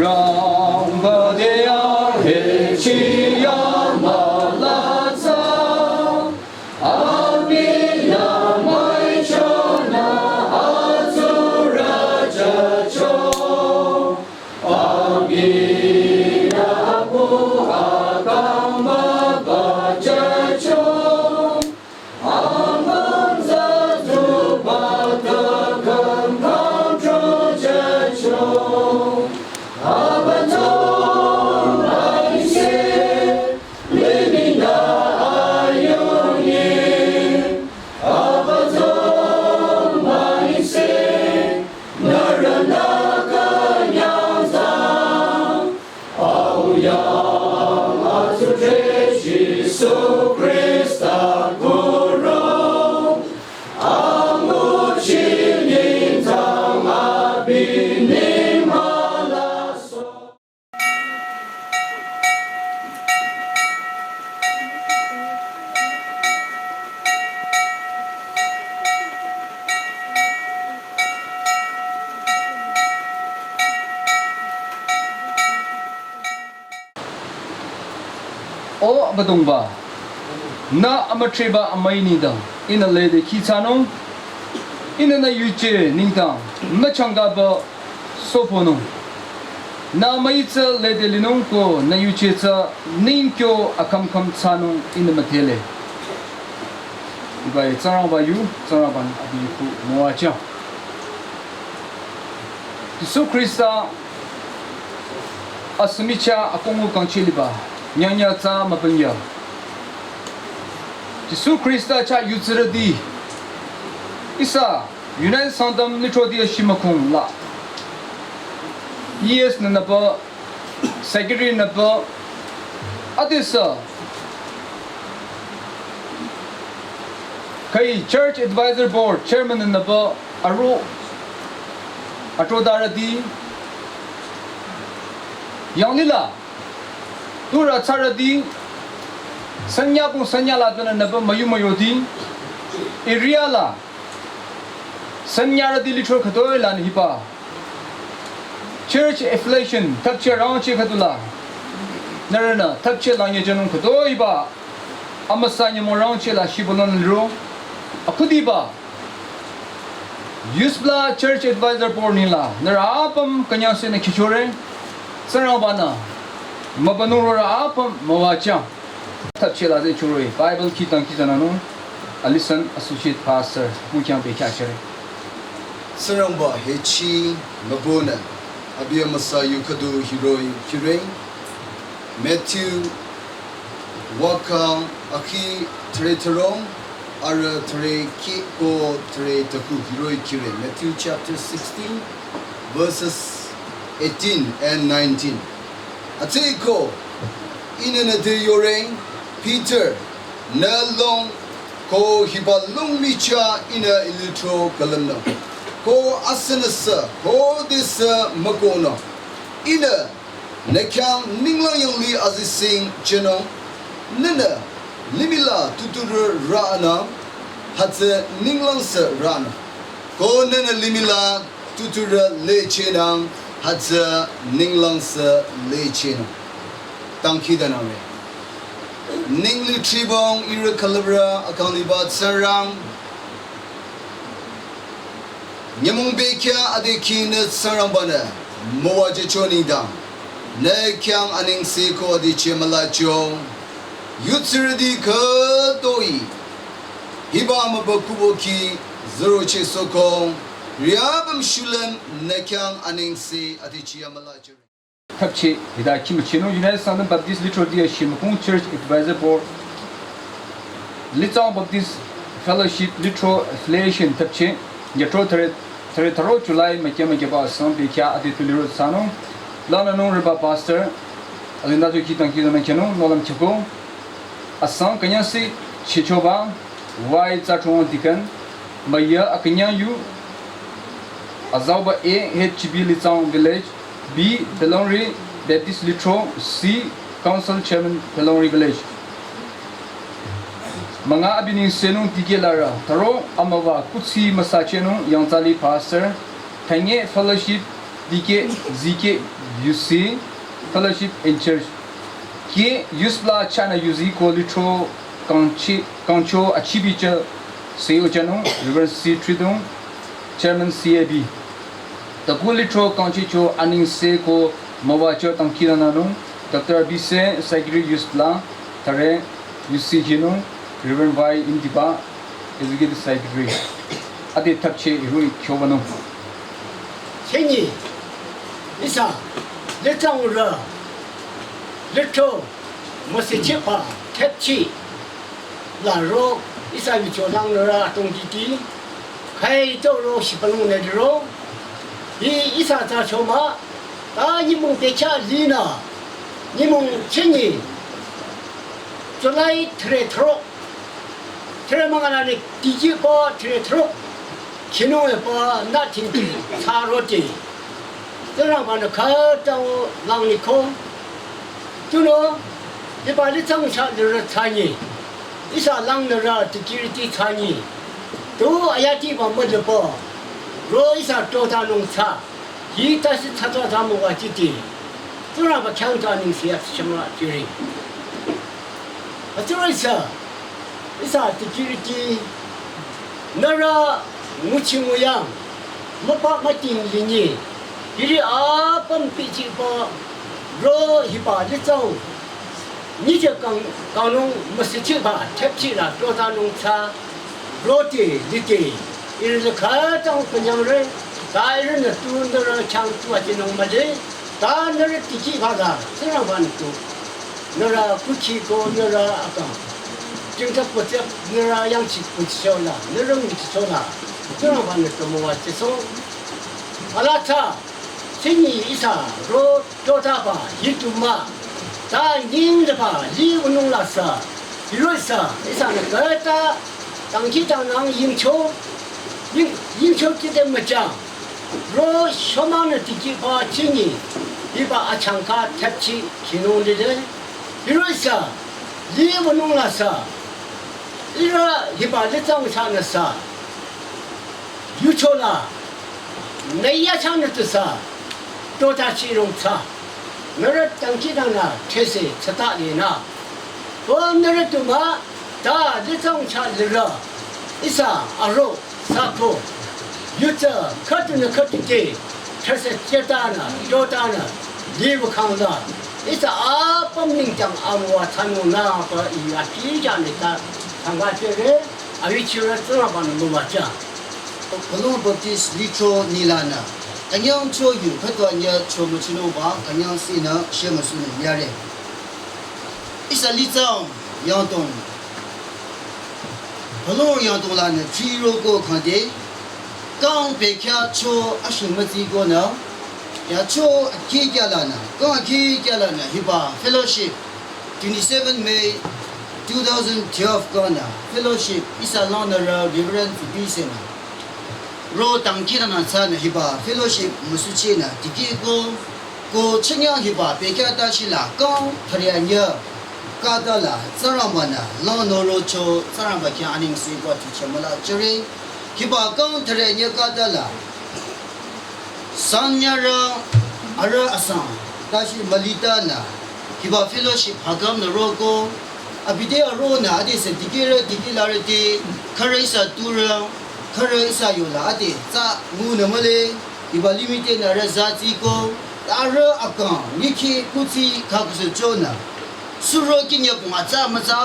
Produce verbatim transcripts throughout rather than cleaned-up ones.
Rangba de ya he chi ya ma la tsa. Abi ya mai cho na a zu ra cha cho. Abi ya bu a kang ba ba cha cho. Au yang atsutre Jisu Khrista kuro, anguchi nengdang abi neng mülaso. O Abüdongba, nü amütreba amüi nengdang ihnü lede kih thsanung, ihnü nü yuje nengdang müchangkaba soponung. Nü amüi tsü lede linung ko nü yuje tsü ningkyo akhamkham thsanung ihnü müdhele. Hiba-i Tsingrangba yu, Tsingrangba-nü abi yu khu müwajüng. Jisu Khrista asü michah akongu kangchiliba nyangnyü tsü mübünyü. Jisu Khrista chah yutsürüti ihsa United Sangtam lithroti ashimükong la E S nü nüpü, secretary nüpü, adesü kai Church Advisor Board chairman nü nüpü, aro atrodarüti, yanglila turü tsarüti, sanyapung sanyala tanü nüpü müyu müyoti, area la sanyarüti lithro khütoi lanü hiba church affiliation thapcheh rangcheh khüdula nührünü thapcheh la nyüjünung khütoi hiba amüsa nyümong rangcheh la shibülung liro akhudiba Yusbla Church Advisor Board nengla nührü apüm künyangsehnü kihchore. Tsingrangba-nü mübünung rorü apüm müwajüng. Thapcheh la de choroi Bible kih dangkhidangnangnung Alison Associate Pastor mükhyang bekhyah chore. Tsingrangba hechi mübünü abi amüsa yu khüdu hiroh-i kihre. Matthew waka akhi thüre thürong arüh thüre kih ko thüre taku hiroh-i kihre. Matthew chapter sixteen, verses eighteen and nineteen. Atsüko ihnü nüte yore, Peter, nü lung ko hiba lung michah ihnü I lithro külümnung, ko asünüsü ko desü mükohnung. Ihnü nü khyang ninglang yanglih azising jünung. Nühnü limih la tuturü rünang, hütsü ninglang sü rünang. Ko nühnü limih la tuturü lechehnang, hütsü ninglang sü lechehnang. Dangkhidangnangre. Ningli tribong ihrü külüpre akang liba Tsingrang, nyümong bekhyah adikeh nü Tsingrangba-nü müwajücho nengdang nü khyang anengse ko adicheh mülacho. Yutsürüti khütoi hiba mübükuh kih zürocheh soko, riabüm shulüm nü khyang anengse adicheh mülacho. Thapcheh hita kih müchehnung United Sangtam Baptist lithroti ashimükong Church Advisor Board, Litsang Baptist Fellowship lithro affiliation thapcheh nyütro thüre, thüre thüro July mükyü mükyüba asang bekhyah ade tu liro thsanung. Lanünung reba pastor alinda tu kih dangkhidangnang khyünung nohlüm khyüko. Asang künyangse chichoba Y Tsathrong Deacon, müyü akünyang yu azauba A, H G B Litsang Village, B Pelongri Baptist lithro, C Council Chairman Pelongri Village. Münga abi nengsenung dikehlarü thüro amüwa kuthsi müsachehnung yangthsali pastor, thünye fellowship D K, Z K, U C, Fellowship in Church. Ke youth la chana yuzi ko litro kangchi, kangcho achibi cha seyo chanung, Reverend C Tridong, Chairman C A B. Taku litro kangchi cho aning se ko mawa cho tangkira nanung, Doctor Abise, Secretary youth la, Tare, U C Hinung, Reverend Y Indiba, Executive Secretary. Ade thapche irui kyobanung. Cheni, ihsa, lechang ra, lecho, mose chepa, thepchi, la ro, ihsa yucho lang ra, tong titi, kai to ro, shipalung ne ro, hi ihsa ta choma, ta nyimung pecha lina, nyimung cheni, July thre thro, Thre mangana ne tiji pa thre thro. Kino e pa na tingki sa rote. Tera ba na kha tao lang ni ko. Tuno, iba li chang cha le ra cha ni. Ihsa lang le ra tikiriti cha ni. Tu ayati ba mo le pa. Ro ihsa to ta nung cha. Hi tasi tsatsa tsa mo wa titi. Tsuraba khyang tsa ning siya tsishama tiri. Atsura ihsa, ihsa tikiriti. Nara nguchi nguyang. Mapa mating linyi. Hiri apam pichi pa. Ro hipa litsau. Nije kang, kanung masichi ba, tepchi la, tota nung tsa, roti, liti, iri le kha tang penyang re, ta iri ne tu nara chang tu ati nung ma de, ta nara tiki ba la, sera ban tu, nara kuchi ko nara akang, tingka kuchap, nara yang chi kuchi chola, nara mi chi chola, sera ban tu mo wa chi so, ala tsa, Chini ihsa ro tota ba hitu ma. Ta nying de ba li unung la sa. Hiro ihsa, ihsa ne kata tangki tangnang yingcho. Ying, yingcho kite machang. Ro shoma ne tiki ba chini. Hiba achangka tepchi kinung de de. Hiro ihsa, li unung la sa. Ira hiba le tsang sa ne sa. Yuchola, naya chang na tusa, tota chi rong tsa, nara tangki dang na, chese, tsata le na. Ko nara tuma, ta, le tsang cha le ra, ihsa, aro, sa ko, yutsa, khatu na khatu te, chese, cheta na, tota na, libu khang la, ihsa, apam ning tang, amwa, tanu na, pa, i, a, ki, ja, ne, ta, tanga, che, re, Awi chira tsara ban luwa cha. Kolon Baptist litro nila na. Kanyang cho yu, khatwa nya cho mo chino ba, kanyang si na, she mo su na, yare. Ihsa li tsang, yang tong. Kolon yang tong la na, tri ro ko khang de. Kang pe kya cho, a shing ma zi ko na. Ya cho, a ki kya la na. Kang a ki kya la na, hiba, fellowship. Twenty-seven May two thousand twelve ko na fellowship ihsa lang na ra Reverend Phoebe se na. Ro tangki na na sa na hiba fellowship musu che na tiki ko ko chenya hiba pe kya ta shi la kong thari anya ka ta la tsaramba na lang no ro cho tsaramba kya aning se kwa tu che ma la chere hiba kong thari anya ka ta la Sanyara ara asang, tashi malita na, hiba fellowship hagam na roko, abide aro na ade se dikira dikilare te, kare isa tura, kare isa yola ade, tsa ngu na male, hiba limite na ara zati ko, ara akang, niki kutsi kakusa jona, suro kinya pung atsa matsa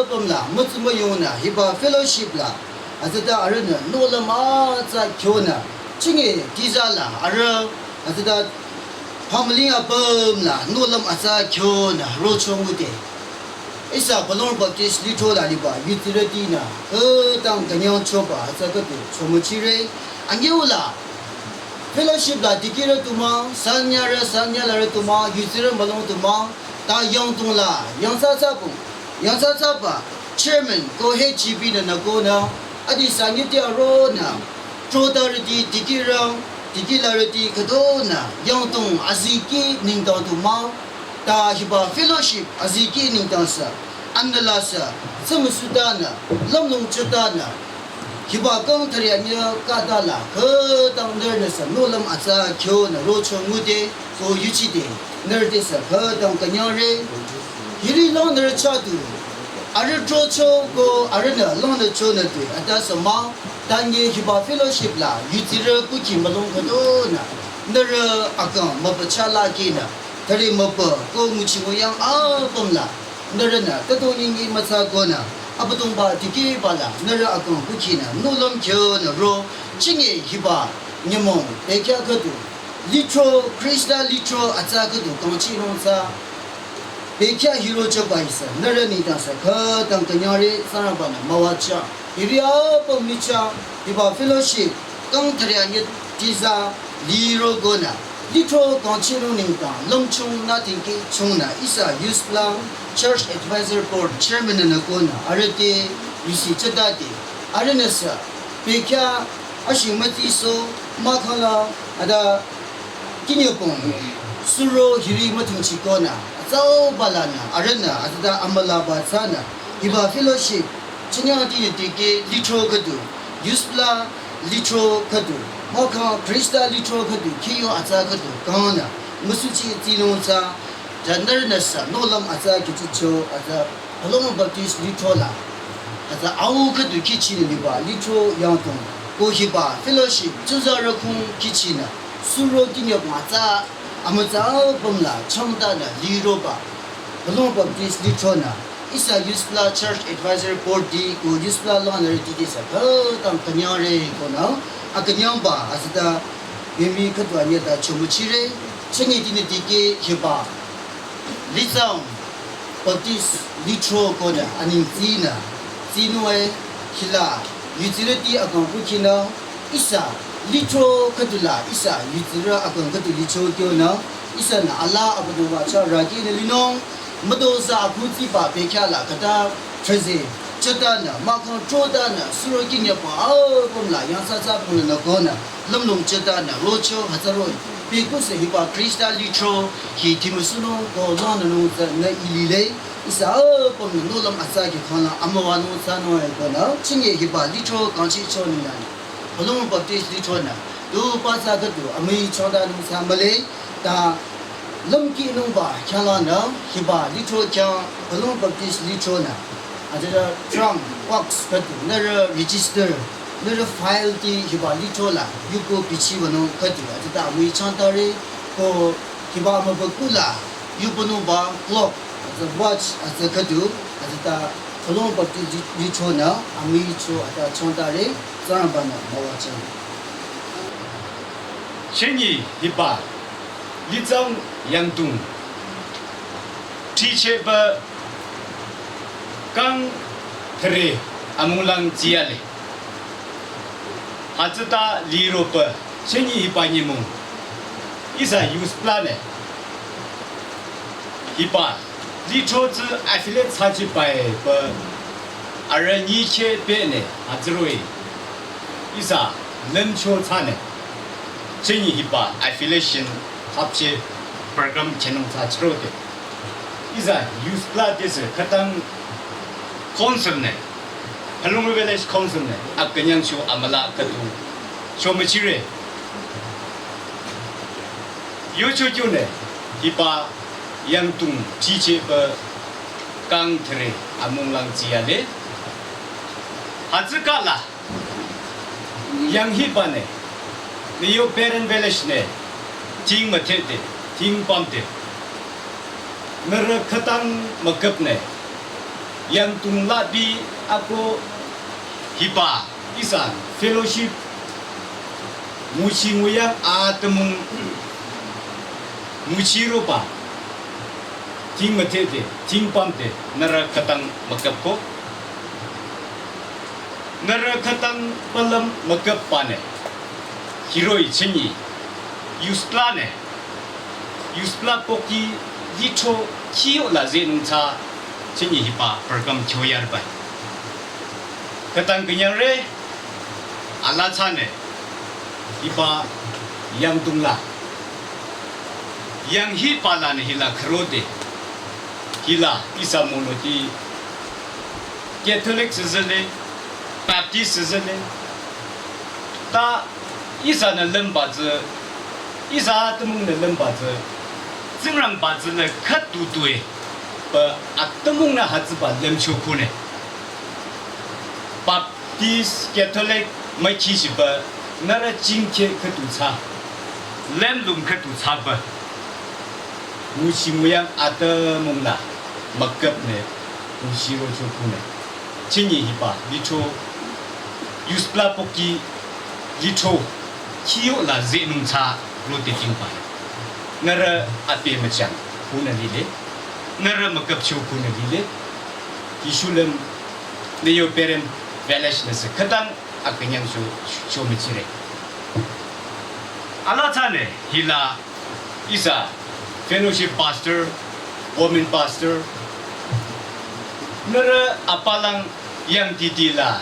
pamla, matsu mayona, hiba fellowship la, Azata arühnü nohlüm atsa kyonü, chinge tiza la arüh, azata pamling apüm la nohlüm atsa kyonü rochongu de. Ihsa Balong Baptist litro la liba, yutirütinü, kütang kanyang choba, atsa kütu, chomuchire, angeula, fellowship la dikirü tuma, sanyarü, sanyalarü tuma, yutirü malong tuma, Ta yangdong la, yangsa tsapung, yangsa tsapa, chairman, ko H G B nü nü ko nü, adi sanyi te aro nü, trotarüti, tikirang, tikilarüti, khüto nü, yangdong, aziki, ningdang tu ma, ta hiba fellowship, aziki, ningdang sa, anala sa, samusuta nü, lamlong chuta nü, Hiba kang thüre anyü khüta la khütang nührünü sü nohlüm atsa kyonü rocho ngude ko yuchide nührü te sü khütang künyangre. Hiri langnürü chah du arüh trocho ko arühnü langnü chonü du ata sü mah. Tanye hiba fellowship la yutsirü kukhi mülung khüdunü nührü akang mübü chah la kinü thüre mübü ko nguchi nguyang apüm la nührünü tüdong yingi mütsa konü Abüdongba dikehba la nührü akang kukhinü nohlüm kyonü ro chinge hiba nyümong bekhyah khüdu lithro Khrista lithro atsa khüdu kangchinung tsü bekhyah hirochoba ihsa nührü nengdang sü khütang künyangre. Tsingrangba-nü müwajüng. Hiri apüm michah hiba fellowship kang thüre anyü tisa liro konü lithro kangchinung nengdang lümchung nü tingki chungnü ihsa Youth Plan Church Advisor Board Chairman-nü konü arüh te yusi chütade arühnü sü bekhyah ashing mütiso mahkhang la ata kinyüpong suro hiri mütingchi konü atsauba lanü arühnü atüta amülaba tsünü hiba fellowship chinyang tinü dikeh lithro khüdu Youth Plan lithro khüdu mahkhang Khrista lithro khüdu khiyo atsa khüdu kangnü müsuchi tsinung tsü ja nührünü sü nohlüm atsa kihchicho ata Phalung Baptist lithro la atsa au khüdu kihchinü liba lithro yangdong ko hiba fellowship tsuzarü khung kihchinü suro kinyüpong atsa amütsa apüm la changtanü liroba Phalung Baptist lithronü ihsa Youth Plan Church Advisor Board ti ko Youth Plan langnürüti te sü khütang künyangre konü akünyangba asüta bimi khüdu anyü ta chomüchire. Chinge tinü dikeh hiba Litsang Baptist lithro konü aneng tsinü tsinung-e hila yutsirüti akang kukhinü ihsa lithro khüdu la ihsa yutsirü akang khüdu licho kyonü ihsanü alaa Abüdongba chah rükinü linung mütozah akhutsiba bekhyah la khüta thrüze chütanü mahkhang chotanü suro kinyüpong apüm la yangthsathsa pümnü konü lümlong chütanü rocho hütsüroh-i bekusü hiba Khrista lithro hi timüsunung ko langnünung tsünü ilile. Ihsa apümnü nohlüm atsa kih khangla amüwanung thsanung-e konü chinge hiba lithro kangchicho nengdang Phalung Baptist lithronü tu patsa khüdu amüi changtanung thsa mühle ta lümkinungba khyanglanü hiba lithro khyang Phalung Baptist lithronü atüta trunk box khüdu nührü register nührü file ti hiba lithro la yuko bichibanung khüdu atüta amüi changtare ko hiba amübükuh la yubünungba clock atsa watch atsa khüdu atüta Phalung Baptist li- lithronü amüicho ata changtare. Tsingrangba-nü müwajüng. Chinge hiba Litsang yangdong thricheba kang thüre amunglang tsiyale. Hütsüta liroba chinge hiba nyümong ihsa Youth Plan-nü hiba lithro tsü affiliate thsachiba-e ba arüh nyicheh pehnü hütsüroh-i ihsa lümcho thsanü chinge hiba affiliation hapche program khenung thsachirode ihsa Youth Plan te sü khütang council-nü Phalung Village Council-nü akünyangcho amüla khüdu chomüchire. Yocho kyonü hiba yangdong thricheba kang thüre amunglang tsiyale. Hütsükhala yang hiba-nü nü yo parent village-nü ting müthehde ting pümde nührü khütang müküpnü yangdong labi ako hiba ihsa fellowship nguchi nguyang atümung nguchiroba ting müthehde ting pümde nührü khütang müküpko nührü khütang palüm müküpbanü hiroh-i chinge Youth Plan-nü Youth Plan pohki lithro khiyo la zehnung thsa chinge hiba program kyoyarba-i khütang künyangre. Ala thsanü hiba yangdong la yang hiba lanü hila khürode hila ihsa monoti Catholic süzüle Baptist zene. Ta ihsanü lümba tsü, ihsa atümungnü lümba tsü, Tsingrangba tsünü khüdu tuepü atümungnü hütsüba lümcho khunü. Baptist, Catholic, mükhi shiba, nührü jingkeh khüdu thsa, lümlong khüdu thsaba. Nguchi nguyang atümungnü müküpnü nguchi rocho khunü. Chinyi hiba lithro, yuspla poki lithro, khiyo la zenung thsa rote jingba. Nührü ape müchang khunü lile. Nührü müküpcho khunü lile. Yishu lüm nü yo perem village nüsü khütang akünyang sho, sho müchire. Ala thsane hila ihsa fellowship pastor, women pastor, nührü apalang yangdidi la,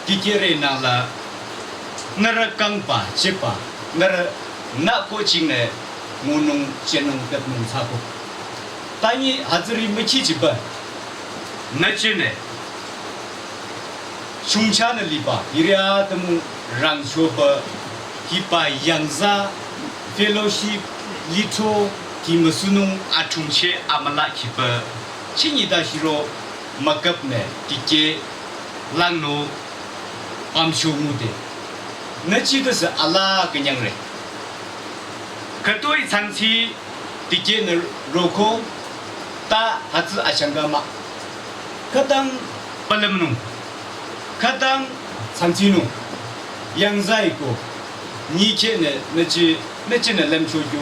dikehre nang la, nührü kangba, chiba, nührü nü ko chingnü, ngunung, chenung, tepnung thsako. Tanyi hütsüri müchi chiba, nü chingnü, chungchanü liba, hiri atümung rangchoba, hiba yangza, fellowship, lithro, ki müsunung athungche amüla kiba, chinyi ta shiro, müküpnü, dikeh, langno, pamcho ngude. Nü chi tase ala künyangre. Khütoi changchi, dikehnü roko, ta hütsü achangka mah. Khütang palümnung, khütang changchinung, yangzai ko, nyikehnü nü chi, nü chinü lümcho kyo,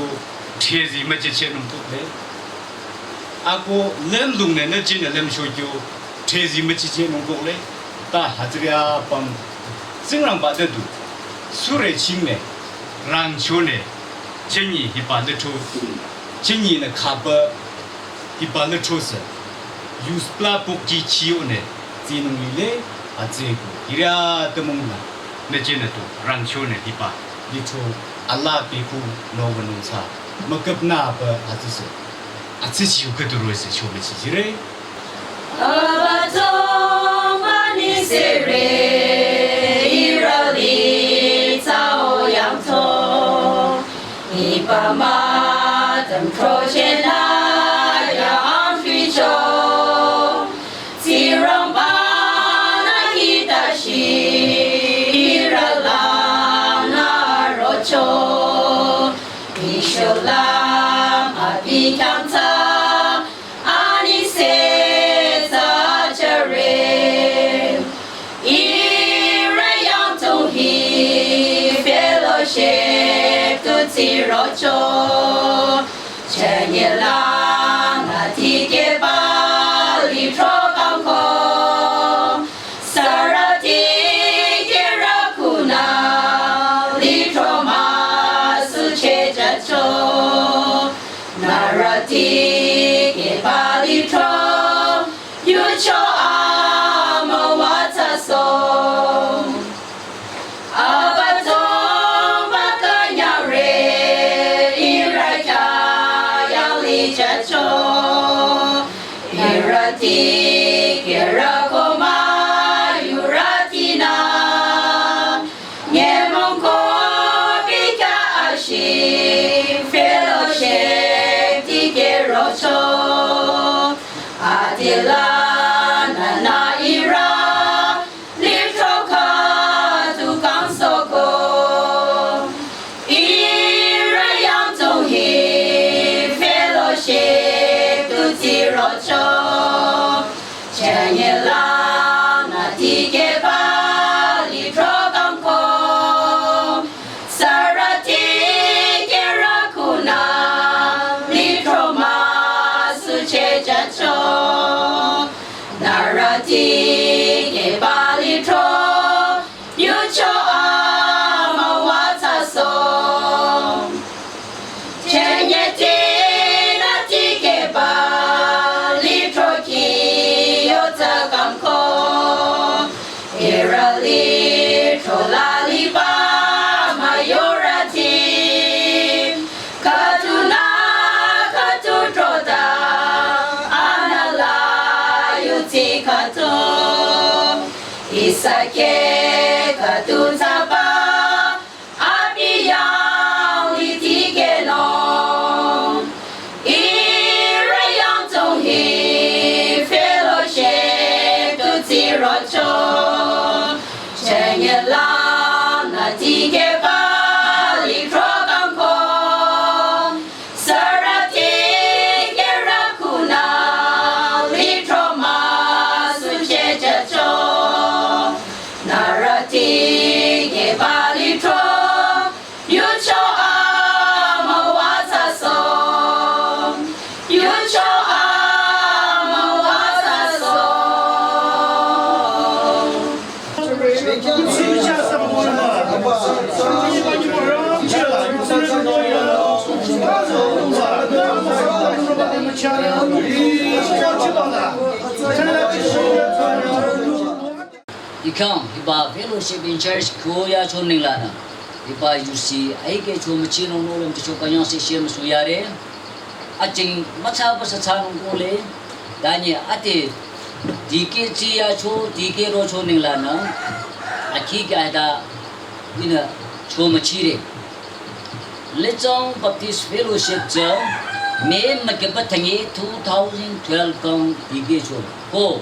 thezi müchichehnung tokle. Ako lümlongnü nü chinü lümcho kyo, thezi müchichehnung tokle. Ta hütsüri apüm, Tsingrangba te du, sure chingnü, rangchonü, chinyi hiba lithro, chinyinü khaba, hiba lithro sü, yuspla poki chiyonü, zinung lile, atseko, hiri atümungnü, nü chinü tu, rangchonü hiba, lithro, ala peku, no wanung thsa, müküpnü ba atsüsü, atsüsi yu khüdu roi sü, cho müchichire. Abato mani sere irali tao yangto. Ipa matam trochena ya amficho. Tsingrangba nü hitashi irala nü rocho. Isholam abi kanta anise tachare. Ire yangtung hi fellowship tu tsirocho. Chenyelang atikeba lithro kangko. Sarati kera kuna lithro masu chechacho. Narati keba lithro yucho ama wataso. Abato bakanyare irakya yali chacho. Irati kera koma yuratina. Nyemong ko bika ashi fellowship tikerocho. Adila nana ira lithro katu kangsoko. Ira yangtung hi fellowship tu tsirocho. Chenyelang atikeba lithro kangko. Sarati kera kuna lithro masu chechacho. Narati keba lithro yucho ama wataso. Chenyeti nati keba lithro ki yota kangko. Ira lithro laliba mayorati. Katuna katutrota anala yuti katu. Isa Ikhang, hiba fellowship in church kyo yacho ninglanü. Hiba yusi, aike cho machinung nohlüm cho kanyang se shem su yare. Aching macha basa chanung kole. Tanye ate, dike chi yacho, dike rocho ninglanü. Aki kya da, ina cho machire. Lechong Baptist Fellowship tsü, me makeba thangi two thousand twelve kang dike cho. Ko,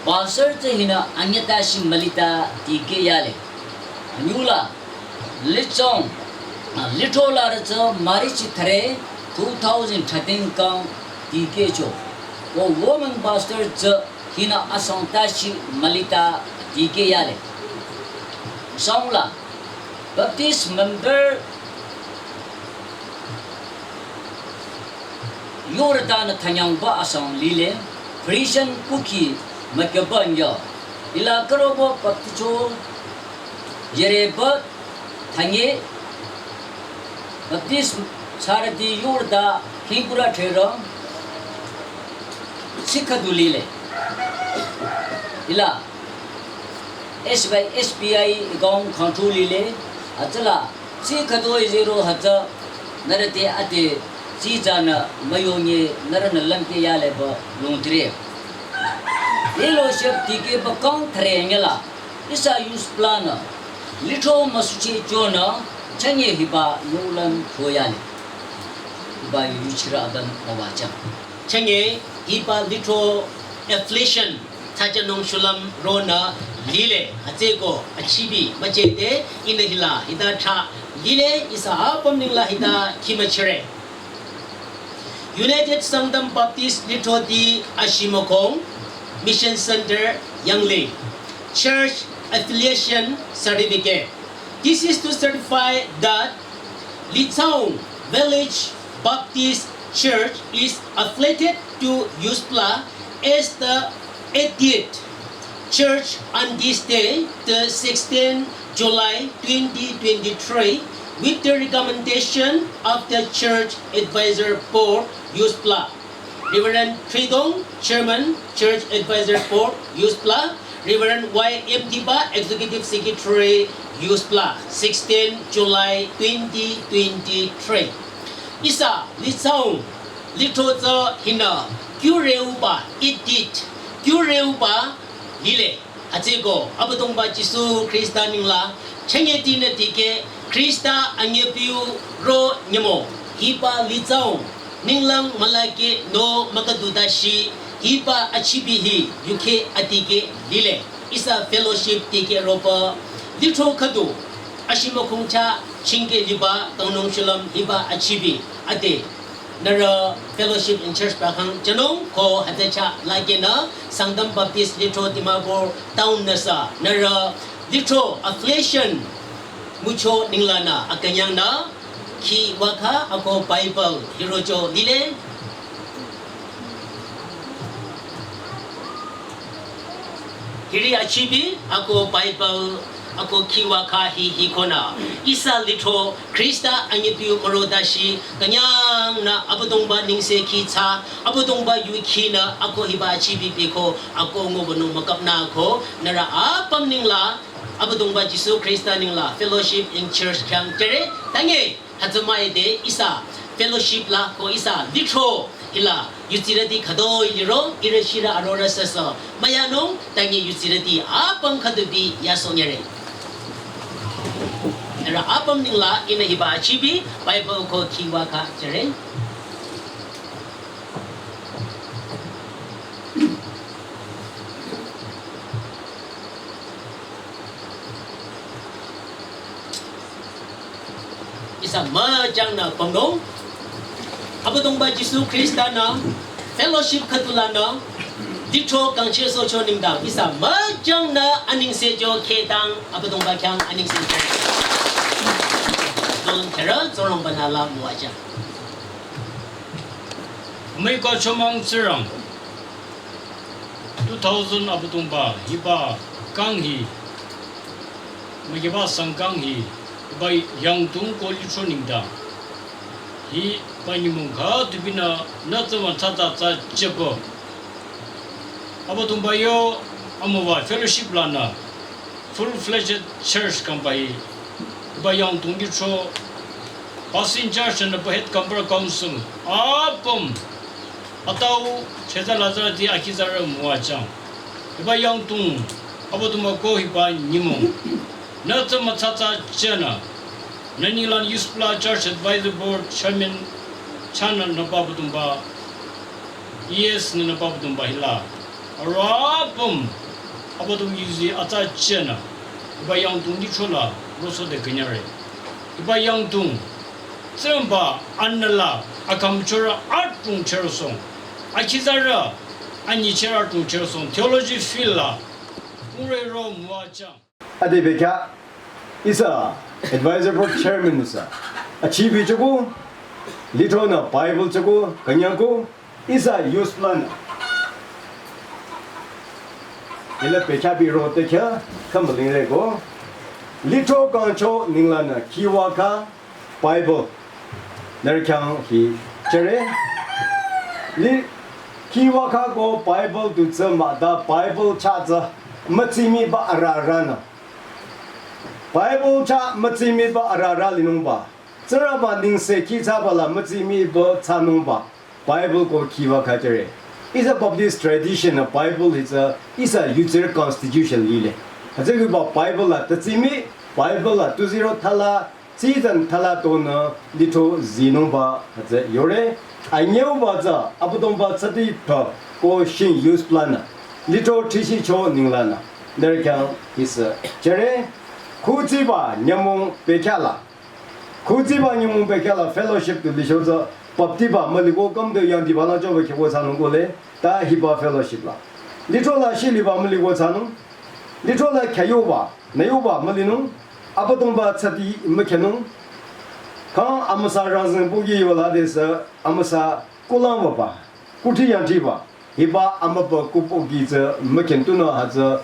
pastor tsü hina anyata shi malita dike yale. Anyula, Lechong, ah, Litho la tsü March thare two thousand thirteen kang dike cho. Ko woman pastor tsü hina asang tashi malita dike yale. Song la, Baptist member yorda na thanyang ba asang lile, Christian kuki makeba nya. Ila karobo Baptist cho yere ba thanye Baptist sarati yorda hingkura thera sikhadu lile. Ila S Y S B I account control lile. Atala sikhadu zero hata narate ate si jana mayonye narana lamke yale ba lungtre. Fellowship dike ba kang thre nyala. Isa use plan na, Litho masuche chona, chanye hiba nohlüm koyale. Hiba yuchira aban mawacha. Chanye hiba Litho affiliation, thacha nung shulam rona lile, atseko, achibi, machete, ina hila, hita tha, lile, isa apam ningla hita, kimachire. United Sangtam Baptist Litho T Ashimokong, Mission Center, Yangling. Church Affiliation Certificate. This is to certify that Litsaung Village Baptist Church is affiliated to USBLA as the eightieth church on this day, the sixteenth July twenty twenty-three, with the recommendation of the Church Advisor Board, USBLA. Reverend Tridong, Chairman, Church Advisor Board, USBLA. Reverend Y M Diba, Executive Secretary, USBLA, sixteenth July twenty twenty-three. Isa, Litsaung, Litho tsü hina, kyureuba, eightieth, kyureuba, lile. Atseko, Abüdongba Jisu Khrista ningla, chanyeti na dike, Khrista anyepiu ro nyemo, hiba Litsaung, ninglang malake no makadudashi, hiba achibi hi, yuke adike lile, isa fellowship dike roba, Litho khüdu, Ashimokong cha, chingke liba, kangnung shulam, hiba achibi, ade. Nührü fellowship in church ba khang jünung ko hütsücha lake nü Sangtam Baptist Litho Dimapur town nüsü nührü Litho affiliation ngucho ninglanü akünyang nü khi wakha ako Bible hirocho lile. Hiri achibi ako Bible ako khi wakha hi hikonü. Ihsa Litho Khrista anyepiu mürodashi künyangnü Abüdongba nengse khi tsü Abüdongba yu khinü ako hiba achibi piko ako ngobünung müküpnü ko nührü apüm nengla Abüdongba Jisu Khrista nengla fellowship in church khyang jüre tange. Hütsü müide ihsa fellowship la ko ihsa Litho hila yutsirüti khütoi liro ihrü shirü arorü süsü müyanung tangi yutsirüti apüm khüdu bi yasoh nyüre. Nührü apüm nengla ihnü hiba achibi Bible ko khi wakha jüre. Ihsa müjangnü pümnung. Abüdongba Jisu Khrista nü fellowship khüdu lanü Litho kangcheh sohcho nengdang ihsa müjangnü anengse jo khedang Abüdongba khyang anengse jo. Don kherü Tsingrangba nü la müwajüng. Müiko chomang Tsingrang. Two thousand Abüdongba hiba kang hi, mükiba sangkang hi, hiba yangdong ko Litho nengdang. Hiba nyümong khüdu binü nü tsü mütsatsa tsü jüba. Abüdongba yo amüwa fellowship lanü full-fledged church kangba hi. Hiba yangdong lithro pastor in charge nü ba head gaonbura council apüm atau cheza lazarüti akhi zarü müwajüng. Hiba yangdong Abüdongba ko hiba nyümong nü tsü mütsatsa jünü nü ninglang youth pla church advisory board chairman chahnü nüba Abüdongba, E S nü nüba Abüdongba hila arüh apüm Abüdongba yuzi atsa jünü hiba yangdong lithro la rosohde künyangre. Hiba yangdong Tsingrangba anüla akümchorü adrong chürosohng, akhi zarü anyicheh adrong chürosohng theology field la pungre ro müwajüng. Ade bekhyah ihsa advisory board chairman ihsa achibi choko, lithronü Bible choko künyangko, ihsa youth planü hila bekhyah biro te khyah khambaling reko, lithro kangcho ninglangnü khiwakha Bible nührü khyang hi jüre. Li khiwakha ko Bible du tsü mah ta Bible chah tsü mütsimiba arüh arühnü, Bible chah mütsimiba arüh arüh linungba, Tsingrangba nengse khi thsaba la mütsimiba thsanungba Bible ko khiwakha jüre. Ihsa Baptist tradition nü Bible hi tsü ihsa yutsirü constitution lile. Hütsü hiba Bible la tütsimi, Bible la tu zero thala, tsizan thala tonü lithro zinungba hütsü yore. Anyüuba tsü Abüdongba tsüti pü ko shing youth planü lithro thishicho ninglangnü nührü khyang ihsa jüre. Khutsiba nyümong bekhyah la, khutsiba nyümong bekhyah la fellowship du licho tsü baptiba müliko kümde yangdiba la choba kheko thsanung kole, ta hiba fellowship la lithro la shiliba müliko thsanung, lithro la khyah yoba nü yoba mülinung, Abüdongba tsüti mükhenung, kang amüsa rangzeng pohki yola desü amüsa kulang wüba, kuthri yangthriba, hiba amübü kupohki tsü mükhentunü hütsü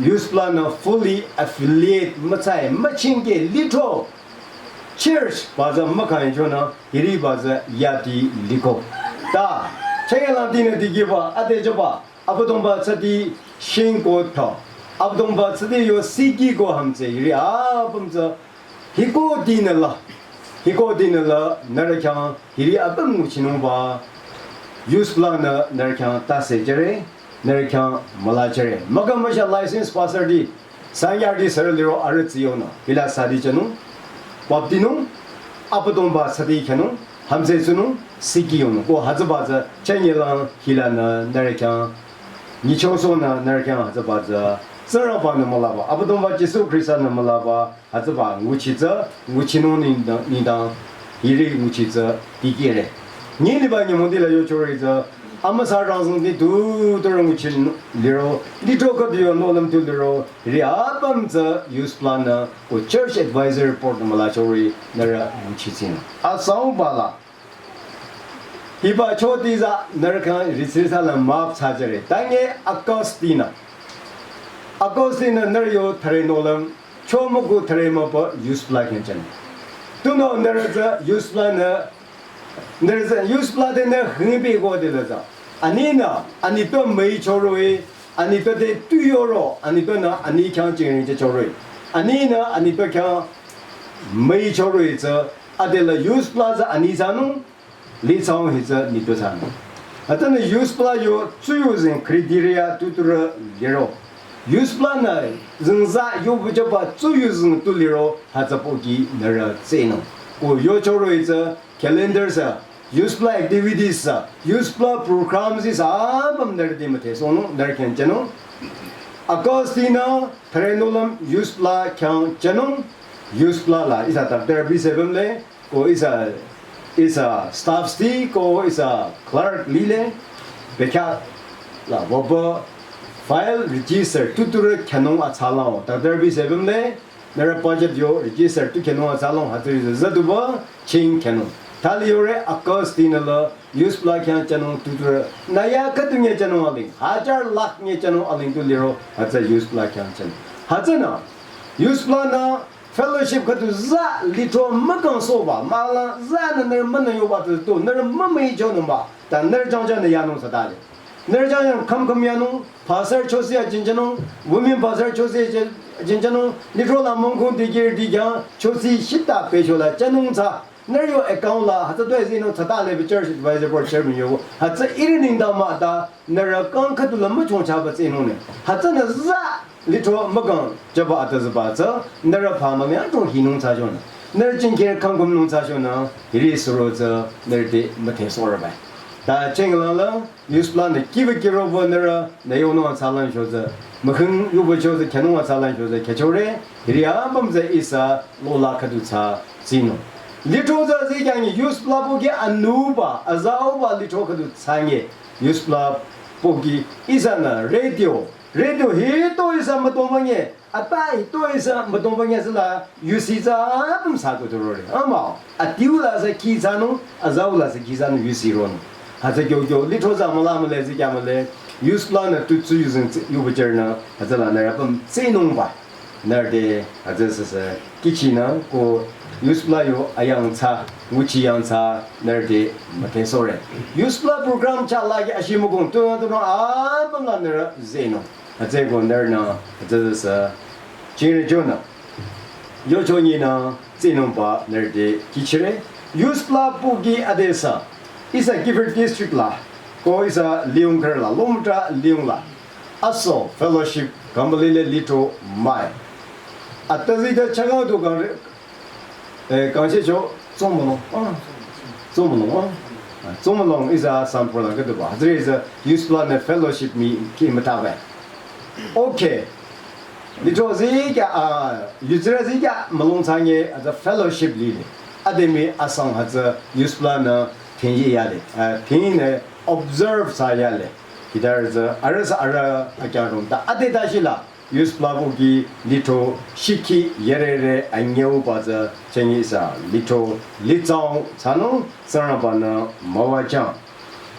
youth planü fully affiliate müthsai müchingke lithro church ba tsü mükhanyichonü hiriba tsü yati liko. Ta chayelangtinü dikehba ade jüba Abüdongba tsüti shing ko tho, Abüdongba tsüti yo siki ko hümtse hiri apüm tsü hiko dinü la, hiko dinü la nührü khyang hiri apüm nguchinungba youth planü nührü khyang tase jüre, nührü khyang müla jüre. Mükam müsha license pastor di sanyarüti sürü liro arüh tsiyonü hila sadi jünung, baptinung, Abüdongba tsüti khenung, hümtse tsunung, siki yonung. Ko hütsüba tsü chanyelang hilanü nührü khyang nyichosohnü nührü khyang hütsüba tsü Tsingrangbanü mülaba, Abüdongba Jisu Khristanü mülaba hütsüba nguchi tsü, nguchinung nengdang, nengdang hiri nguchi tsü dikehre. Nyi liba nyümong di la yochore tsü amüsa rangzeng di tuturü nguchi liro, lithro khüdu yo nohlüm tu liro, hiri apüm tsü youth planü ko church advisory board nü mülachore nührü nguchi tsing. Asangba la hiba choti tsü nührü khyang risi thsala map thsa jüre. Tange August dinü, August dinü nührü yo thüre nohlüm chomüku thüre müpü youth pla khyang jünung. Tunüo nührü tsü youth planü, nührü tsü youth pla tenü hingbi ko dila tsü aninü anitpü müichoroh-i, anitpü te tu yoro, anitpünü ani khyang jingring jüchoroh-i, aninü anitpü khyang müichoroh-i tsü adela youth pla tsü ani thsanung, lithsang hi tsü nitpü thsanung. Hütsünü youth pla yo tsuyuzeng criteria tuturü liro, youth planü zengza yobu jüba tsuyuzeng tu liro hütsü pohki nührü tsehnung. Ko yochoroh-i tsü calendar sü, youth pla activities sü, youth pla programs sü apüm nührüti müdhesohnung, nührü khyang jünung. August dinü thüre nohlüm youth pla khyang jünung, youth pla la ihsa doctor bisepüm le, ko ihsa, ihsa staffs ti ko ihsa clerk lile, bekhyah la wüpü file register tuturü khyünung atsalang doctor bisepüm le, nührü budget yo register tu khyünung atsalang hütsüri tsü züduba ching khyünung. Thali yore August dinü la youth pla khyang jünung tuturü nüya khüdu nye jünung aling, hajar lakh nye jünung aling tu liro hütsü youth pla khyang jünung. Hütsünü youth planü Fellowship khüdu za lithro mükangsohba, mahla za nü nührü münü yoba tu tu, nührü mümüichonungba, ta nührü jangjanü yanung thsatale. Nührü jangjanü kham kham yanung, pastor chosi ajinjanung, women pastor chosi ajin-, ajinjanung, lithro la mongkong dikir dikya, chosi shita pechola, chanung thsa, nührü yo account la, hütsü tu ezinung thsatale bi church advisor board chairman yo, hütsü iri nengdang mah ta, nührü kang khüdu la müchongchaba tsinungne, hütsünü za lithro mükang jüba atüzüba tsü, nührü phamang yangtro hinung thsachonü. Nührü jingkir khangkümnung thsachonü, hiri suro tsü, nührü te müthehsohre bai. Ta chenglang la, youth plan nü kiba kiroba nührü, nü yonung atsalan sho tsü, mükhing yuba sho tsü, khenung atsalan sho tsü, khechore, hiri apüm tsü ihsa, lola khüdu thsa, tsinung. Lithro tsü zikyangi youth plan pohki anuba, azauba lithro khüdu thsange, youth plan pohki ihsanü radio, radio hito ihsa mütongbange, ata hito ihsa mütongbange sila yusi tsü apüm sa kuturore. Ama, atiu la sa ki sanung, azau la sa ki sanung yusi ronung. Hütsü kyo kyo, lithro tsü müla müle, zikya müle, youth plan nü tu tsü yuzeng tsü, yuba chernü, hütsüla nührü apüm tsinungba. Nührü te, hütsü sese, kihchinü, ko, youth plan yo ayang thsa, nguchi yang thsa, nührü te, müthehsohre. Youth plan program chalaki ashimukong, tu, tu, apüm la nührü zenung. Hütsüeko nührünü, hütsüsü, jingre jonü. Yocho nyinü, tsinungba nührü te kihchire. Youth plan pohki adesü. Ihsa Kiphire district la. Ko ihsa Liyong kher la. Longmatra Liyong la. Aso fellowship kambali le lithro mai. Atüzü ta changau tu kang, eh, kangshehcho, Tsomolong. Ah. Tsomolong, ah. Ah, Tsomolong ihsa Sampur la khüduba. Hütsüri ihsa youth plan nü fellowship mi ki mütabe. Okay. Lithro zikya, ah, yutsira zikya mülung thsange, hütsü fellowship lile. Ademi asang hütsü youth plan nü thenyi yale. Ah, thenyi nü observe thsa yale. Kitar tsü, arüh sa arüh akyarung ta, ade ta shila. Youth plan pohki lithro shikhi yerere anyüuba tsü chengi sa lithro litsang thsanung Tsingrangba nü müwajang.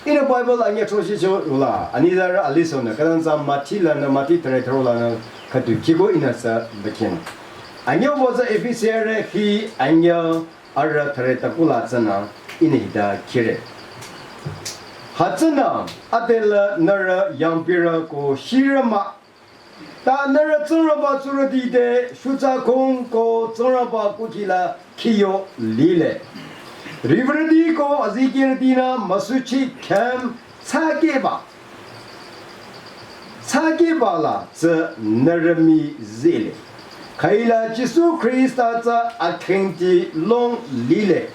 Ihnü Bible anyü throshihcho yula, anizarü alisonü, khütang tsü Mati lanü, Mati thüre thüro lanü, khüdu kihko ihnü sü bekin. Anyüuba tsü Efisiarü hi anyü arüh thüre takula tsünü, ihnü hita kihre. Hütsünü, adela nührü yangpirü ko shirü mah, ta nührü Tsingrangba tsurüti te shutsa kong ko Tsingrangba kuthsi la khiyo lile. Riwürüti ko azikehrütinü müsuchi khyüm tsakeba. Tsakeba la tsü nührü mi zile. Khüila Jisu Khrista tsü akhingti long lile.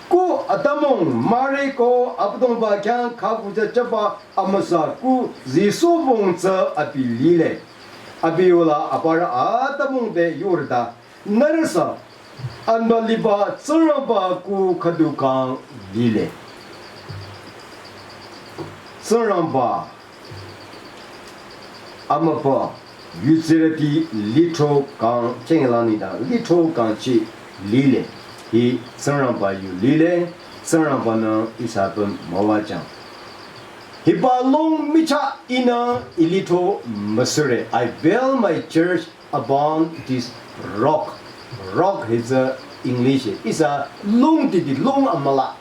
Ko atümung mare ko Abüdongba khyang khaku tsü chaba amüsa ku zisubong tsü abi lile. Abi yola aparü atümung te yurda nührü sa anba liba Tsingrangba ku khüdu kang lile. Tsingrangba amübü yutsirüti lithro kang chengi la nengdang lithro kangchi lile. Hi Tsingrangba yu lile, Tsingrangba nü ihsa apüm müwajang. Hiba long michah ihnü ilithro müsure. I build my church upon this rock. Rock hi tsü English. Ihsa long titi long amüla.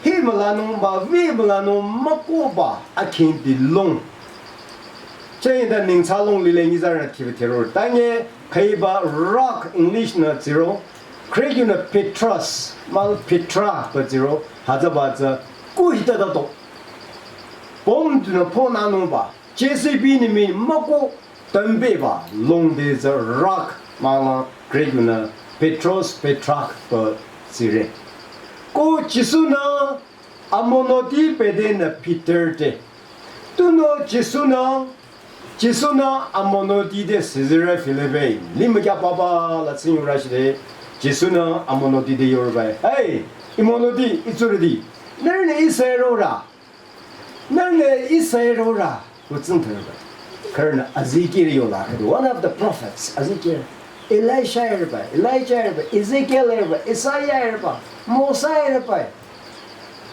Hi mülanungba, wi mülanung mükohba, akhingti long. Chengda ningthsa long lile nyitsarü khibi thero. Tange khüiba rock English nü tsiro. Greek nü Petros, mal Petra pü tsiro. Hütsüba tsü ku hita da to. Pom tunü po nanungba. J C B nü mi müko tümbeba long de tsü rock mala Greek nü Petros Petrak pü tsire. Ko Jisu nü amonoti pede nü Peter te. Tunüo Jisu nü, Jisu nü amonoti te Caesarea Philippi limih kya papa la tsingyurü shide. Jisu nü amonoti te yorübai. Hey, imonoti, itsurüti. Nührünü isero ra. Nührünü isero ra, kutsing thürba. Khürünü azikehrü yola khürü, one of the prophets, azikehrü. Elisha erba, Elijah erba, Ezekiel erba, Isaiah erba, Mosa erba.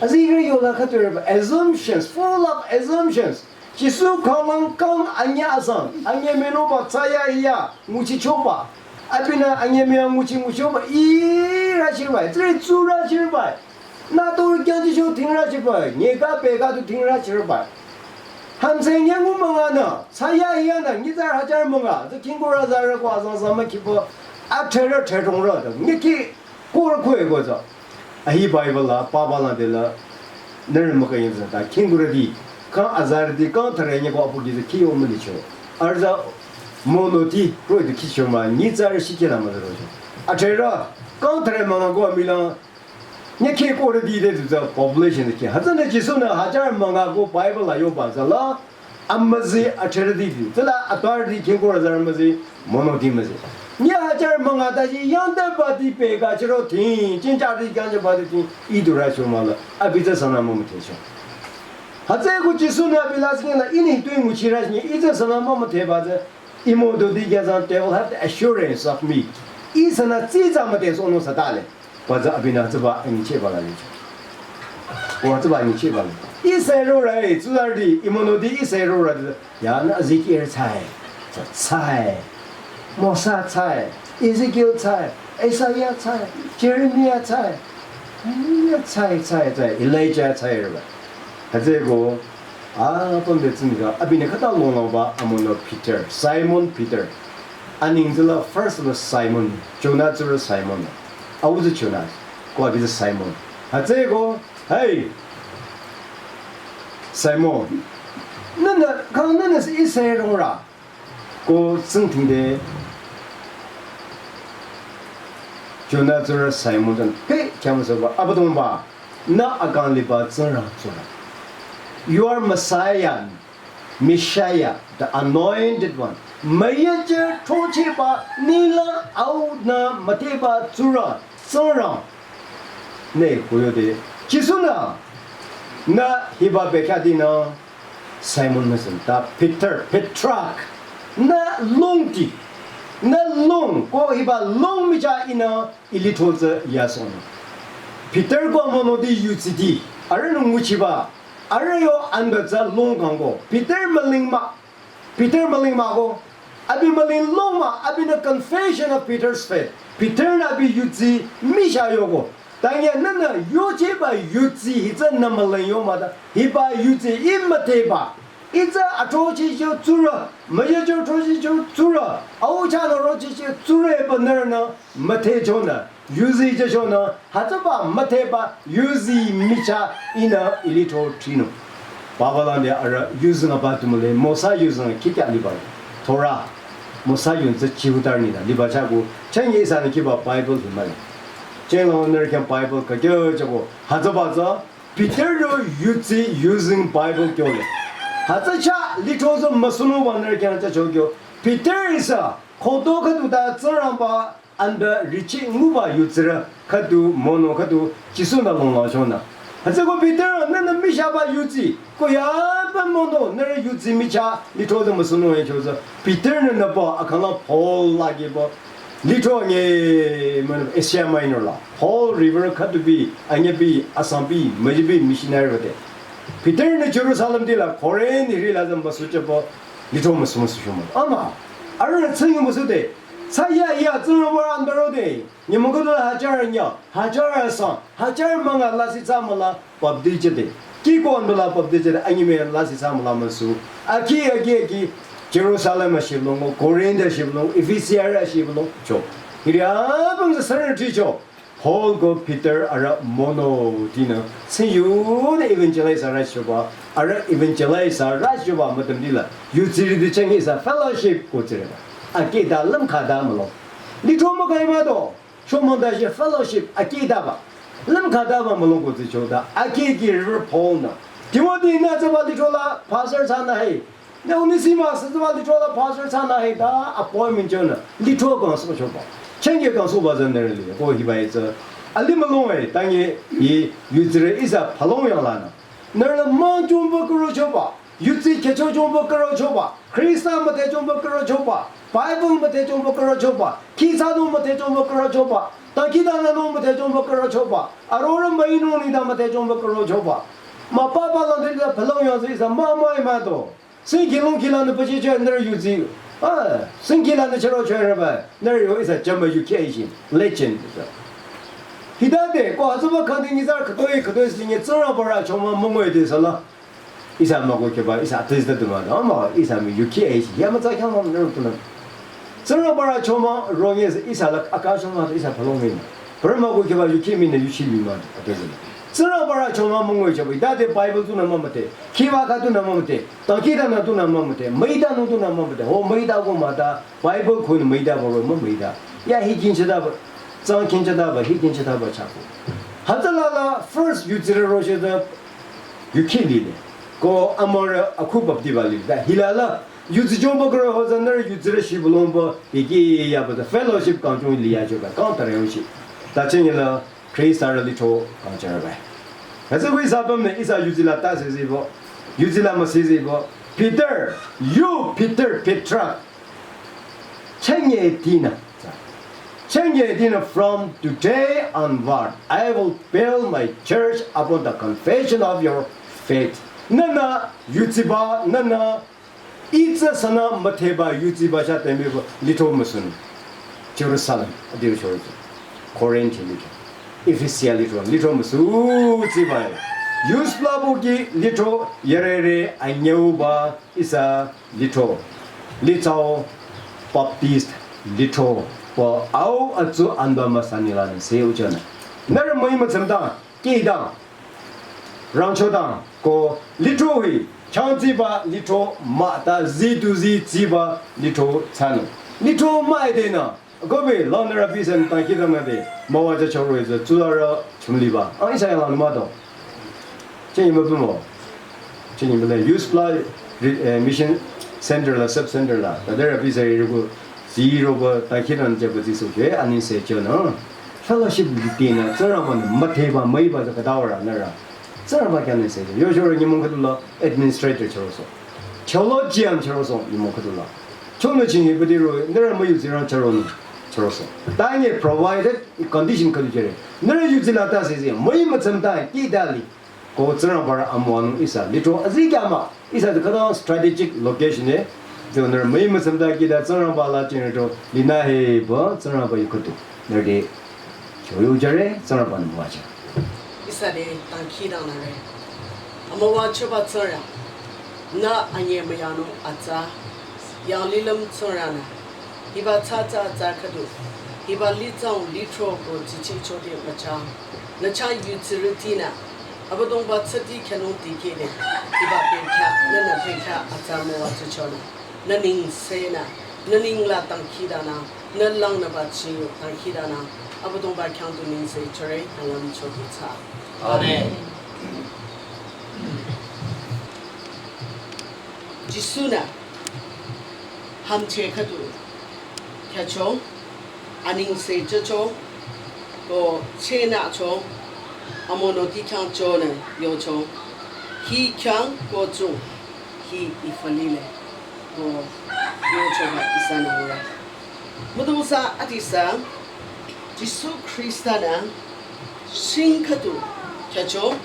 Azikehrü yola khürü erba, assumptions, full of assumptions. Jisu khalang kang anya asang, anya menoba tsaya iya, nguchichoba. Abinü anyemüya nguchi nguchiba, irü chirba, tsüri tsurü chirba. Nü tu kyangchi sho thingrü chirba, nyeka peka tu thingrü chirba. Hamse nye ngu münga nü, saya iya nü, nyitsarü hajar münga, tsü khingkurü zarü ko azang zama kipo, athrerü threrungrü, nyeki kur kue ko tsü. Ahi Bible la, papa la de la, nere maka yin zata, khingkurüti, kang azarüti, kang thare nye ko apu gizi ki yo mani cho. Arza mono ti, roi de ki cho ma, nyitsarü shike la ma zero cho. Athrerü, kang thare münga ko amila, nye ki ko de de de population de ki. Hatsana Jisu nü hajar münga ko Bible la yo ba za la, amüzi athrerüti di. Tsüla authority khingkurü zarü müzi, mono ti müzi. Nye hajar münga ta ji yangda ba di peka chiro ti, chincha di kyangchi ba di ti, idurü cho ma la, abi tsü sana mo muthe cho. Hatsü ko Jisu nü abi la singa la, ini tui nguchirü nye, i tsü sana mo muthe ba tsü, imo do di gya zan, they will have the assurance of me. I sana tsi tsü muthe so no sa ta le. Ba tsü abinü tsüba anyicheba la licho. Wa tsüba anyicheba la. I se ro ra e, tsuzarüti, imo no di i se ro ra, ya nü Ezekiel tsai, tsü tsai, Mosa tsai, Ezekiel tsai, Isaiah tsai, Jeremiah tsai, Jeremiah tsai, tsai, tsai, Elijah tsai ra. Hatsü ko, a, pamde tsiniga, abinü khata long long ba, amono Peter, Simon Peter. Aning tsüla first la Simon, Jonah tsürü Simon. Au tsü Jonah, ko abi tsü Simon. Hatsü ko, hey, Simon. Nana, kang nana si isai rong ra. Ko tsing ting de, Jonah tsürü Simon tsün, pe, kyam so ba, Abüdongba, nü akang liba Tsingrang tsürü. You are Messiah, Messiah, the anointed one. Müyücheh throchehba nila au nü müdheba tsurü, Tsingrang. Ne kuyo de. Jisu nü, nü hiba bekhyah dinü Simon Mason, ta Peter, Petrak. Nü longdi. Nü long, ko hiba long michah ihnü ilitho tsü yasonü. Peter ko mono di yutsidi. Arühnü nguchiba. Arüh yo anba tsü long kangko. Peter müling mah. Peter müling mah ko. Abi müling long mah. Abinü Confession of Peter's Faith. Peter nü abi yutsi michah yoko. Tangya nünü yochehba yutsi hi tsü nü müling yo mah ta. Hiba yutsi ih müdheba. Ih tsü athrochehcho tsurü, müyücho throchehcho tsurü, au chahnü rochehcho tsurü pü nührünü müdhechonü, yuzichehchonü, hütsüba müdheba yuzi michah ihnü ilitho trinung. Papa lang de arüh yuzeng apa tu mühle, Mosa yuzeng kikya liba. Torah, Mosa yuzeng tsü Jihudarü nü liba chah ko, chang ye ihsanü kiba Bible hi mühle. Chang lang nührü khyang Bible ka kyo chah ko, hütsüba tsü, Peter yo yutsi yuzeng Bible kyole. Hütsü chah litho tsü müsünungba nührü khyang chah chokyo. Peter ihsa, khüto khüdu ta Tsingrangba anba richeh nguba yutsirü khüdu mono khüdu Jisu nü longlang chonü. Hütsü ko Peter nünü michahba yutsi, ko yaba mono nührü yutsi michah litho tsü müsünung ye cho tsü. Peter nünü ba akhala Paul la kiba. Litho nge münü Asia Minor la. Paul River khüdu bi, anyebi, asangbi, müjibi missionary bade. Peter nü Jerusalem di la, Corinth hiri la zamba su chapa, litho müsü müsü shoma. Ama, arühnü tsing müsü de, saya ya tsing wa andaro de, nyümong khüdu la hajar nya, hajar asang, hajar münga lasih tsü müla, baptize de. Kih ko anbü la baptize de, anyemüya lasih tsü müla müsü. Aki, aki, aki, Jerusalem a shibülung, Corinth a shibülung, Ephesia a shibülung, cho. Hiri apüm tsü sürünü tricho. Paul ko Peter arüh mono dinü, tsing yunü evangelize arüh shoba, arüh evangelize arüh shoba müdüm di la, yutsirüti chang ihsa fellowship ko tsireba. Akida lümkhada mülung. Litho mükai mado. Shomong ta shi fellowship akidaba. Lümkhadaba mülung ko tsicho ta. Aki ki River Paul nü. Timothy nü tsüba litho la pastor thsanü he. Nü Onesimus tsüba litho la pastor thsanü he ta appointment chonü. Litho kang so choba. Chenge kang soba tsü nührü li. Ko hiba itsü. Ali mülung e, tangye yi yutsirü ihsa phalong yang lanü. Nührü mang chungba kuro choba. Yutsi khyücho chungba kuro choba, Khrista müdhe chungba kuro choba, Bible müdhe chungba kuro choba, kih thsanung müdhe chungba kuro choba, ta kih tananung müdhe chungba kuro choba, arorü müinung nengdang müdhe chungba kuro choba. Mah papa lang de ta phalong yang tsü ihsa mah mah mado. Sing kilung kilanü pachicho nührü yutsi. Ah, singki la nü chero chero ba. Nührü yo ihsa chama yuki aishi. Legend. Hitade, ko hütsüba khangde nyitsarü khütoi khütoi sinye Tsingrangba rü achomang münguide sala. Ihsa mükoh keba, ihsa atizda duma da. Ama ihsa mi yuki aishi. Ya mütsa khyang mah nührü tunü. Tsingrangba rü achomang ronye ihsa la aka achomang ihsa phalong mi. Pürü mükoh keba yuki mi nü yuchi mi mah atizda. Tsingrangba rü achomang münguicheba. Hitade Bible tunü mümüte. Khiba kha tunü mümüte. Dangkhidangnang tunü mümüte. Müidanung tunü mümüte. Ho müida ko mah ta. Bible khunü müida baro mümüida. Ya hi kinchadaba, tsang kinchadaba, hi kinchadaba chako. Hütsüla la first yudsirü rosheda yuki lile. Ko amorü akhu baptiba lile. Da hila la yudsi jomba kro hozanarü yudsirü shibulomba peki yaba da fellowship kangchung liya choba kang tare yoshi. Ta chenye la Khrista rü lithro kangchara ba. Hütsü ko ihsa pümnü ihsa yudsi la ta sesibo. Yudsi la müsesibo. Peter, you Peter, Petra. Chengye dinü. Chengye dinü, from today onward, I will build my church upon the confession of your faith. Nühnü yutsiba, nühnü itsü sanü mütheba yutsiba sha temiba lithro müsünü. Jerusalem, adiu choro. Corinth lithro. Ephesia lithro, lithro müsü tsiba. Yusplabu ki lithro yerere anyeuba ihsa lithro, Lithro Baptist lithro, pü au atsu anba müsanila nü se uchanü. Nührü müi mütsümdang, kidang, rangchodang, ko lithro hi, changziba lithro mah ta zi du zi ziba lithro thsanü. Lithro mah ide nü, Kobe, langnürü bisan ta kidang nüde, müwa ja choro iza, tsularü chumliba. Ang ihsa yang lang mado. Chenyi mübü mo. Chenyi müle, Youth Supply, eh, Mission Center la, Sub Center la. Tadarü bisa irugu, zero ba, ta kidang ja ba zisu ke, ani se cho no. Fellowship di na, tsara ba na, mate ba, mai ba, za kadawa ra, nara. Tsara ba kya ne se, yo choro ni mong kadula, administrator choro so. Theologian choro so, ni mong kadula. Chonü ching hi bidi ro, nührü müyu zirang charo nü, charo so. Tanye provided condition khüdu jere. Nührü yu zila ta se zi, müi mütsam ta ki dali. Ko Tsingrangba rü amüwanung ihsa, lithro azi kya mah, ihsa de khütang strategic location e. Zo nührü müi mütsam ta ki da Tsingrangba la ching ro, lina he ba, Tsingrangba yu khüdu. Nührü de Choyu jare, Tsingrangba nü müwajü. Ihsa de dangkhidangnangre. Amüwa choba Tsingrang. Nü anye müyanung atsa. Yang lilüm Tsingrang nü. Hiba tsa tsa tsa khüdu. Hiba litsang lithro ko zichi chode müchang. Nü cha yu tsirüti nü. Abüdongba tsati kyanung dikeh de. Hiba pekha, nü nü pekha atsa müwa tsuchonü. Nü nengse nü, nü nengla dangkhidangnang, nü langnüba chiyu dangkhidangnang, Abüdongba khyang du nengse chore, nü lüm chodu tsa. Amen. Jisu nü, hamche khüdu, khyachong, anengse chocho, ko chenü cho, amonoti khyang chonü yocho, hi khyang ko chung, hi ifalile, ko yochoba ihsanü ngure. Müdongsa adisa, Jisu Khrista nü, sing khüdu, khyachong,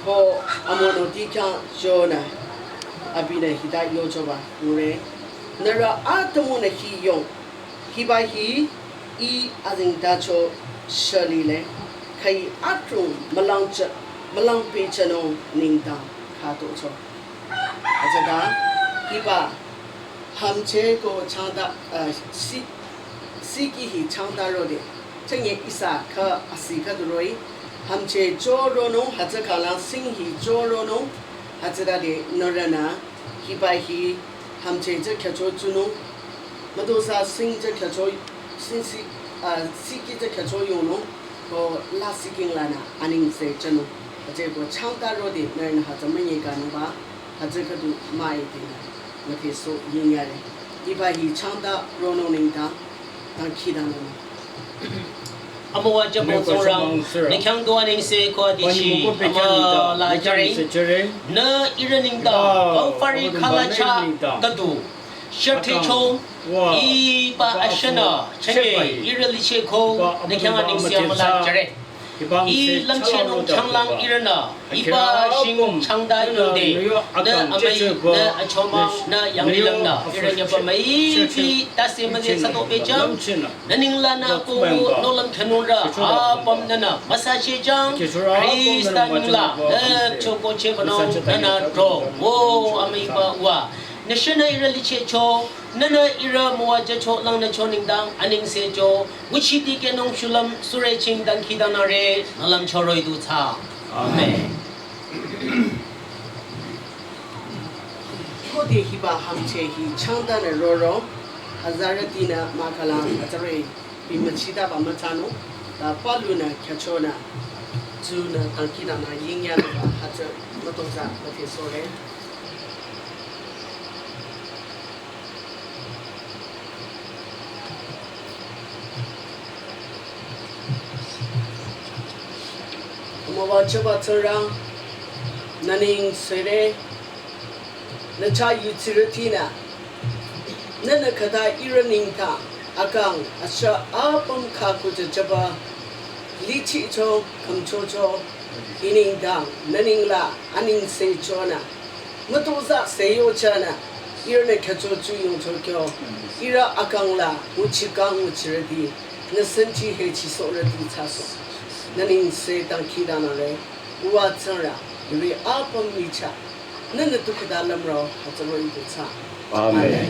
ko amonoti khyang chonü, abinü hita yochoba ngure. Nührü atümunü hi yong, hiba hi, i azengtacho shülile, khai atrung mülangcha, mülangpehchanung nengdang khatocho. Atsüta, hiba, hamche ko changta, uh, si, siki hi changta rode, changye ihsa kha asi khüdu roh-i, hamche choronung, hütsü khalang sing hi choronung, hütsüta de nührünü, hiba hi, hamche tsü khyücho tsunung, müdongsa sing tsü khyücho, sing si, ah, siki tsü khyücho yongnung, ko la siking lanü, anengse chanung. Ache ko changta rode, nührünü hütsü münye kanungba, hütsü khüdu müi de nü, mütheso yinyare. Hiba hi changta ronung nengdang, dangkhidangnang. Amüwa jübong Tsingrang, nü khyang du anengse ko adichi, amüla jüre, nü ihrü nengdang, Calvary khalacha khüdu, shüthecho, iba ashanü, chenge, ihrü licheko, nü khyang anengse amüla jüre. I lümchehnung changlang ihrünü hiba shing changta yode, nü amüi, nü achomang, nü yanglilüm nü ihrü nyüpa müipi tase müze thsado pehjang. Nü nengla nü akoh nohlüm khyünungrü apüm nünü müsachehjang. Khrista nengla nü chokocheh banung nünü tro. O amüiba Uwa, nü shünü ihrü lichehcho, nünü ihrü müwajücho langnücho nengdang anengsecho. Nguchi dikehnung shulüm sürü ching dangkhidangnangre, nü lümcho roh-i du thsa. Amen. Khode hiba hümcheh hi changtanü roro, azarütinü mahkhang atsarü bimüchitaba müthsanung, ta palunü khyüchonü, tsunü dangkhidangnang yingyanungba hütsü mütozah müdhesohre. Amüwajüba Tsingrang, nü neng sere, nü chah yudsirütinü, nünü khüta ihrü nengdang akang asü apüm khakujüjüba lichehcho khümchocho, hi nengdang nü nengla anengsechonü, mütozah seyochanü, ihrünü khyücho tsuyongcho kyo, ihrü akang la nguchikang nguchirüti, nü senchi hechisohrüti thsasoh. Nü nengse dangkhidangnangre, Uwa Tsingrang, hiri apüm michah, nünü tu khüta lümro hütsü roh-i du thsa. Amen.